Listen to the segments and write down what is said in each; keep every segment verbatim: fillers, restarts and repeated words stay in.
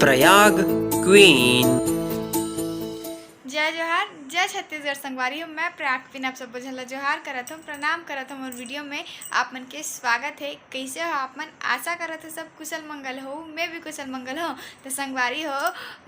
Prayag queen. जय जोहार, जय छत्तीसगढ़ संगवारी हो। मैं प्रयाग क्वीन आप सबो झन ला जोहार करत हूँ, प्रणाम करत हूँ। मोर वीडियो में आप मन के स्वागत है। कैसे हो आप मन? आशा करत हो सब कुशल मंगल हो। मैं भी कुशल मंगल हो। तो संगवारी हो,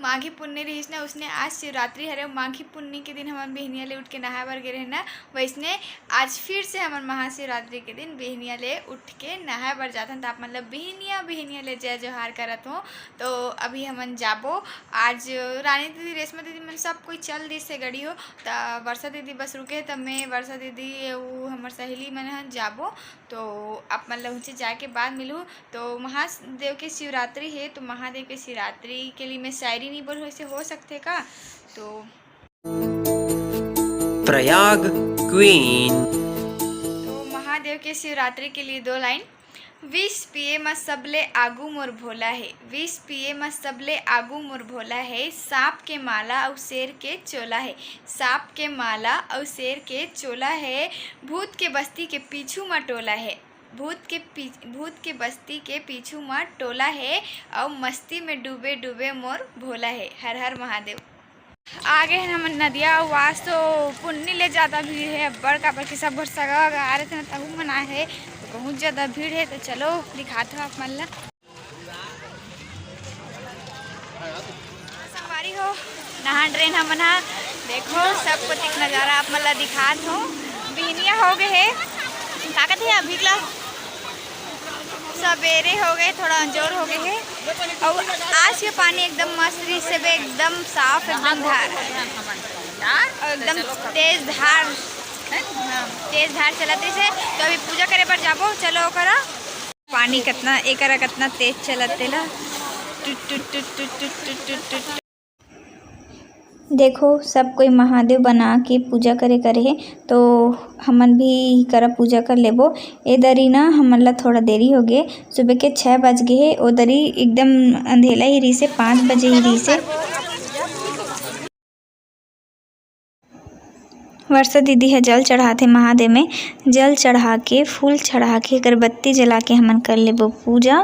माघी पुन्नी रहिस ने, उसने आज शिवरात्रि हरे। माघी पुन्नी के दिन हमन बिहनिया ले उठ के नहाए बर गे रहे ना, वैसने आज फिर से हमन महाशिवरात्रि के दिन बिहनिया ले उठ के नहाए बर जाथन। तो आप मन ला बिहनिया बिहनिया ले जय जोहार करत हूँ। तो अभी हमन जाबो। आज रानी दीदी, रेशमा दीदी मन सब कोई चल दिस हे गड़ी हो। त वर्षा दीदी बस रुके हे, त मैं, वर्षा दीदी, उ हमर सहेली मन ह जाबो। तो आप मन ला उहें जाए के बाद मिलहूँ। तो महादेव के शिवरात्रि हे, तो महादेव के शिवरात्रि के लिए मैं शायरी नहीं बोलूँ, ऐसे हो सकथे का? तो प्रयाग क्वीन। तो महादेव के शिवरात्रि के लिए दो लाइन। विष पिए म सबले आगू मोर भोला हे, विष पिए म सबले आगू मोर भोला हे। सांप के माला अउ शेर के चोला हे, सांप के माला अउ शेर के चोला हे। भूत के बस्ती के पीछू म टोला हे, भूत के पी-, भूत के बस्ती के पीछू म टोला हे। अउ मस्ती में डूबे डूबे मोर भोला हे। हर हर महादेव। आगे हन हमन नदिया, अउ आज तो पुन्नी ले ज्यादा भीड़ हे अब्बड़, काबर कि सब घर सगा वगा आ रहे थे ना, तहू मन आए हे, तो बहुत ज्यादा भीड़ हे। तो चलो दिखात हो आप मन ला। संगवारी हो, नहा डरेन हमन हा। देखो सब कोतिक नजारा आप मन ला दिखात हो। बिहनिया हो गए हे, का कथे अभी ला सबेरे हो गए, थोड़ा अंजोर हो गए हे। अउ आज के पानी एकदम मस्त रहिस हे बे, एकदम साफ, एकदम धार, अउ एकदम तेज धार, हाँ, तेज धार चलत रहिस हे। तो अभी पूजा करे बर जाबो, चलो ओकरा। पानी कतना, एकरा कतना तेज चलत तेला, टुट टुट टुट टुट टुट टुट टुट टुट। देखो, सब कोई महादेव बना के पूजा करे करे हे, तो हमन भी करा पूजा कर लेबो। ए दरी ना हमन ला थोड़ा देरी हो गे, सुबह के छः बज गे हे। ओ दरी एकदम अंधेला ही रहिसे, पाँच बजे ही रहिसे। वर्षा दीदी ह जल चढ़ाथे महादेव में, जल चढ़ा के, फूल चढ़ा के, अगरबत्ती जला के हमन कर लेबो पूजा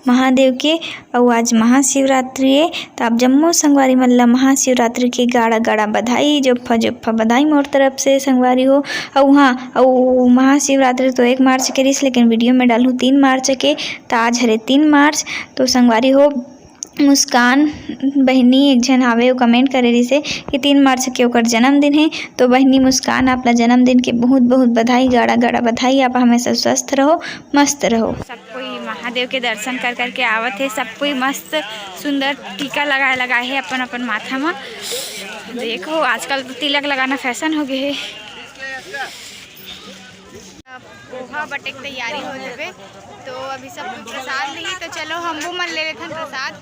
महादेव के। अउ आज महाशिवरात्रि ए, त आप जम्मो संगवारी मन ल महाशिवरात्रि के गाड़ा गाड़ा बधाई, जोप्फा जोप्फा बधाई मोर तरफ से संगवारी हो। अउ हाँ, अउ महाशिवरात्रि तो एक मार्च के रिस, लेकिन वीडियो में डालहूँ तीन मार्च के, त आज हरे तीन मार्च। तो संगवारी हो, मुस्कान बहिनी एक झन हावे, वो कमेंट करे रिसे कि तीन मार्च के ओकर जन्मदिन हे। तो बहिनी मुस्कान, आप ला जन्मदिन के बहुत बहुत बधाई, गाड़ा गाड़ा बधाई। आप हमेशा स्वस्थ रहो, मस्त रहो। सब कोई महादेव के दर्शन कर करके आवत हे, सब कोई मस्त सुंदर टीका लगाए लगाए हे अपन अपन माथा म। देखो, आजकल तो तिलक लगाना फैशन हो गए हे। पोहा बटे के तैयारी हो जाबे, तो अभी सब कोई प्रसाद ली, तो चलो हमहू मन ले लेथन प्रसाद।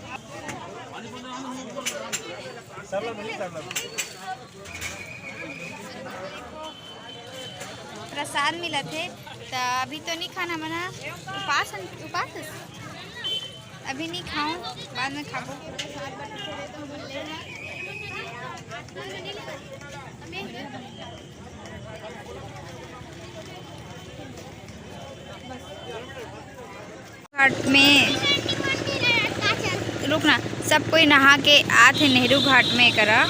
प्रसाद मिलत हे, त अभी तो नहीं खाना मना, उपास हन, उपास हस? अभी नहीं खाओ, बाद में खाबो। घाट में रुक ना, सब कोई नहा के आत हे नेहरू घाट में करा।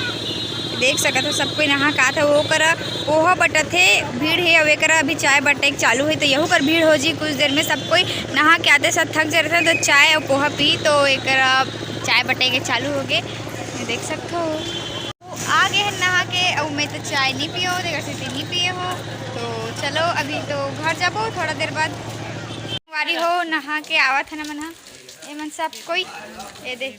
देख सकत हो, सब कोई नहा के आत हे। वो करा पोहा बटत हे, भीड़ हे। अउ एकरा अभी चाय बटे के चालू हे, तो यहू कर भीड़ हो जी कुछ देर में। सब कोई नहा के आते साथ थक जा रहे, तो चाय अउ पोहा पी, तो एकरा चाय बटे के चालू हो गए, देख सकत हो। आ गए हैं नहा के, अउ मैं तो चाय नहीं पियो, तेकर से नहीं पिए हो। तो चलो, अभी तो घर जाबो थोड़ा देर बाद। वारी हो, नहा के आवत है ना मन हा, ये मन सब कोई, ये दे,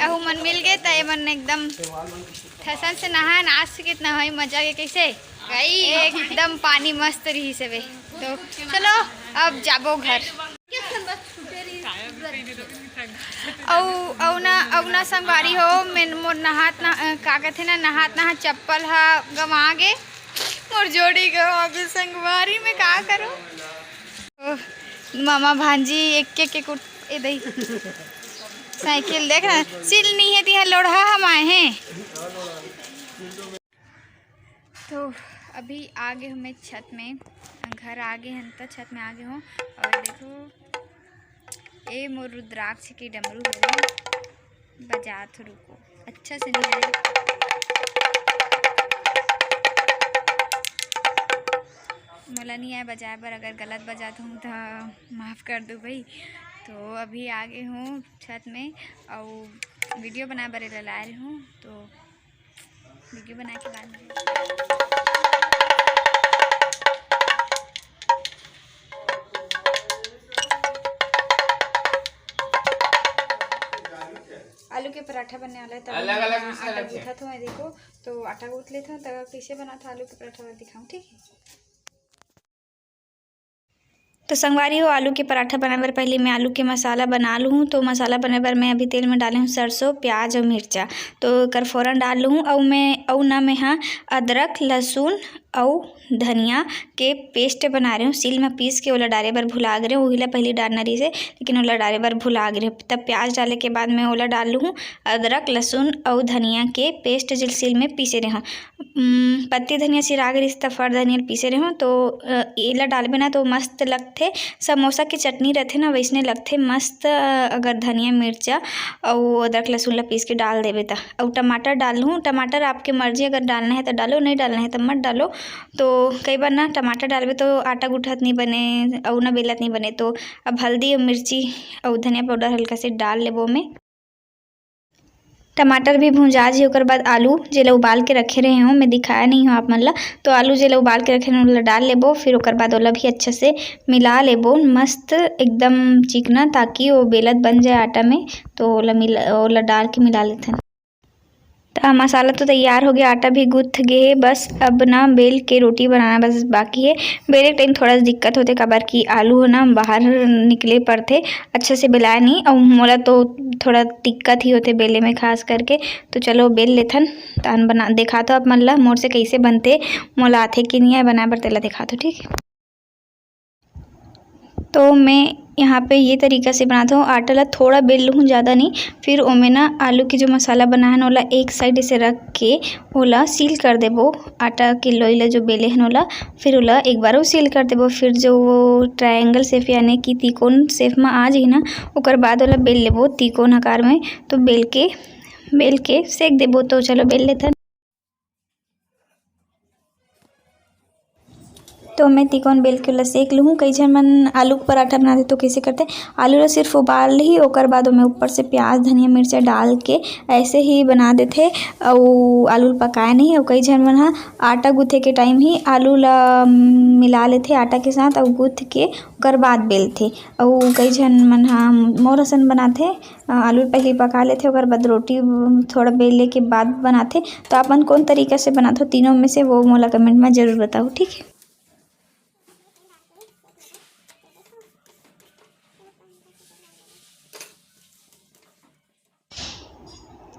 अहू मन मिल गए, त ये मन एकदम फैशन से नहा, नाच के कितना है मजा के, कैसे एकदम पानी मस्त रही से बे। तो चलो, अब जाबो घर। अउ अउ ना अउ ना संगवारी हो, मैं मोर नहात ना, अ, का कथे ना, नहात नहात चप्पल ह गवा गे, मोर जोड़ी गवा गे संगवारी, मैं का करूं? ओ, मामा भांजी एक एक एक उठ-, ए दई साइकिल देख ना, सिल नहीं है, तिहा लोढ़ा हम आए हैं। तो अभी आ गए हूँ मैं छत में, घर आ गए हैं तो छत में आ गए हूँ। और देखो, ए मोर रुद्राक्ष के डमरू हरे, बजात हो, रुको, अच्छा से नहीं आए। मोला नहीं आए बजाए बर, अगर गलत बजात हूँ तो माफ़ कर दो भाई। तो अभी आ गए हूँ छत में, और वीडियो बनाए बर एला लाए रहे हूँ, तो वीडियो बना के बाद में। आलू के पराठा बनने वाला है, तब अलग-अलग मैं आटा गूंथत हूँ। देखो, तो आटा गूंथ लेता हूँ, तब कैसे बनाता आलू के पराठा, मैं दिखाऊँ, ठीक है? तो संगवारी हो, आलू के पराठा बनाए बर पहले मैं आलू के मसाला बना लूँ। तो मसाला बनाए बर मैं अभी तेल में डाले हूँ सरसों, प्याज और मिर्चा। तो एकर फोरन डाल लूँ। अउ मैं, अउ ना मैं हा अदरक, लहसुन अउ धनिया के पेस्ट बना रहे हूँ। सील में पीस के ओला डारे बर भुला गे रहे हूँ, ओहिला पहले डालना रहिसे, लेकिन ओला डारे बर भुला गे रहे हूँ। तब प्याज डाले के बाद मैं ओला डाल लूँ अदरक, लहसुन अउ धनिया के पेस्ट, जो सील में पीसे रहे हूँ। पत्ती धनिया सिरा गे रिहिस, त फर धनिया ल पीसे रेहेंव, तो एला डालबे ना, तो मस्त लगथे। समोसा के चटनी रथे ना, वइसने लगथे मस्त। अगर धनिया, मिर्चा अउ अदरक, लहसुन ल पीस के डाल देबे, त अउ टमाटर डालहूँ। टमाटर आपके मर्जी, अगर डालना है, त डालो, नहीं डालना है, त मत डालो। तो कई बार ना, टमाटर डालबे, तो आटा गुठत नहीं बने अउ ना बेलत नहीं बने। तो अब हल्दी अउ मिर्ची अउ धनिया पाउडर हल्का से डाल लेबो में। टमाटर भी भुंजा जी, ओकर बाद आलू, जेला उबाल के रखे रहे हों, मैं दिखाया नहीं हों आप मन ला, तो आलू जेला उबाल के रखे रहें, ओला डाल लेबो। फिर ओकर बाद ओला भी अच्छा से मिला लेबो, मस्त एकदम चिकना, ताकि वो बेलत बन जाए आटा में। तो ओला मिला, ओला डाल के मिला लेथन। त मसाला तो तैयार हो गया, आटा भी गुथ गे हे, बस अब ना बेल के रोटी बनाना बस बाकी है। बेले के टाइम थोड़ा सा दिक्कत होते, काबर कि आलू है ना, बाहर निकले पड़ते, अच्छा से बेलाए नहीं, अउ मोला तो थोड़ा दिक्कत ही होते बेले में खास करके। तो चलो बेल लेथन, तान बना देखा तो आप मन ला मोर से कैसे बनते, मोला आथे कि नहीं आए बनाए बर, तेला देखा तो ठीक। तो मैं यहाँ पे ये तरीका से बनाता हूँ, आटा ला थोड़ा बेल लूँ, ज़्यादा नहीं। फिर ओमे ना आलू के जो मसाला बना है ना, ओला एक साइड से रख के ओला सील कर देबो, आटा के लोई ला जो बेले हन ओला। फिर ओला एक बार सील कर देबो। फिर जो वो ट्रायंगल शेप यानी कि तिकोन शेप में आ जाही ना, ओकर बाद ओला बेल लेबो तिकोन आकार में। तो बेल के, बेल के सेक देबो। तो चलो बेल लेथन। तो मैं तिकोन बेल के ओला सेक लूँ। कई झन मन आलू के पराठा बनाथे तो कैसे करथे, आलू ला सिर्फ उबाल ही, ओकर बाद ओमे ऊपर से प्याज, धनिया, मिर्चा डाल के ऐसे ही बना देथे, अउ आलू ला पकाए नहीं। अउ कई झन मन ह आटा गूँथे के टाइम ही आलू ला मिला लेथे आटा के साथ, अउ गूँथ के ओकर बाद बेलथे। अउ कई झन मन ह मोर असन बनाथे, अ, आलू ल पहिली पका लेथे, ओकर बाद रोटी, उम, थोड़ा बेले के बाद बनाथे। तो आप मन कौन तरीका से बनाथो तीनों में से, वो मोला comment में जरूर बताओ, ठीक है?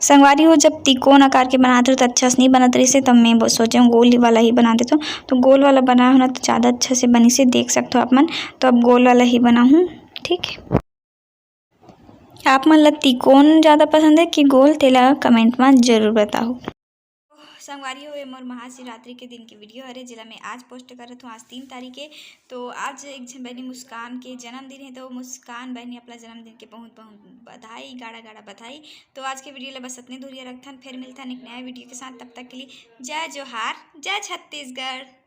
संगवारी हो, जब तिकोन आकार के बनात रहो, तो अच्छा से नहीं बनत रहिसे, तब मैं ब-, सोचे हूँ गोल ही वाला ही बना देता हूँ। तो गोल वाला बना हो ना, तो ज़्यादा अच्छा से बनिसे, देख सकते हो आप मन। तो अब गोल वाला ही बना हूँ, ठीक है। आप मन ला तिकोन ज़्यादा पसंद है कि गोल, तेला comment में जरूर बताओ। संगवारी हो, ये मोर महाशिवरात्रि के दिन के video हरे, जेला मैं आज post करत हूँ। आज तीन तारीख है, तो आज एक झन बहनी मुस्कान के जन्मदिन है, तो मुस्कान बहनी, अपना जन्मदिन के बहुत बहुत बधाई, गाड़ा गाड़ा बधाई। तो आज के video ला बस अतने दूरिया रखथन, फिर मिलथन एक नया video के साथ। तब तक के लिए जय जोहार, जय छत्तीसगढ़।